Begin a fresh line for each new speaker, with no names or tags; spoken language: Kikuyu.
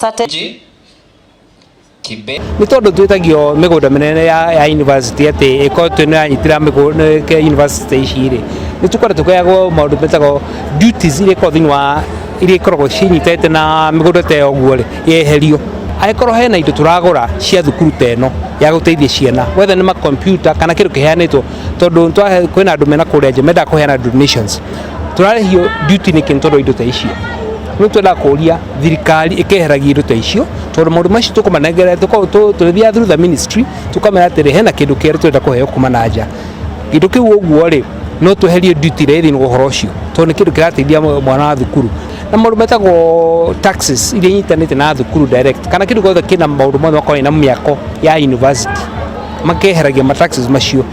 Started
Kibe
Nĩ tondũ twĩtagio mĩgũnda mĩnene ya university atĩ ĩkoretwo nĩ yanyitĩra mĩgũnda university ici rĩ, nĩ tũkoretwo tũkĩheagwo maũndũ metagwo duties iria ikoragwo thĩinĩ wa iria ikoragwo cinyitĩte na mĩgũnda ta ĩyo ũguo rĩ, yeherio. Angĩkorwo hena indo tũragũra cia thukuru ta ĩno ya gũteithia ciana, whether nĩ makompiuta kana kĩndũ kĩheanĩtwo, tondũ kwĩna andũ mena kũrĩa nja mendaga kũheana donations, tũrarĩhio duty nĩkĩ nĩ tondũ wa indo ta icio? Rĩu twendaga kũria thirikari ĩkeheragia indo ta icio, tondũ maũndũ macio tũkũmanengera tũrĩthiaga through the ministry, tũkamera atĩrĩ, hena kĩndũ kĩerũ tũrenda kũheo kuma na nja. Kĩndũ kĩu ũguo rĩ, no tweherie duty ĩrĩa ĩ thĩinĩ wa ũhoro ũcio, tondũ nĩ kĩndũ kĩrateithia mwana wa thukuru. Na maũndũ metagwo taxes iria inyitanĩte na thukuru direct, kana kĩndũ gĩothe kĩna maũndũ mothe makonainie na mĩako ya university, makeheragia ma taxes macio.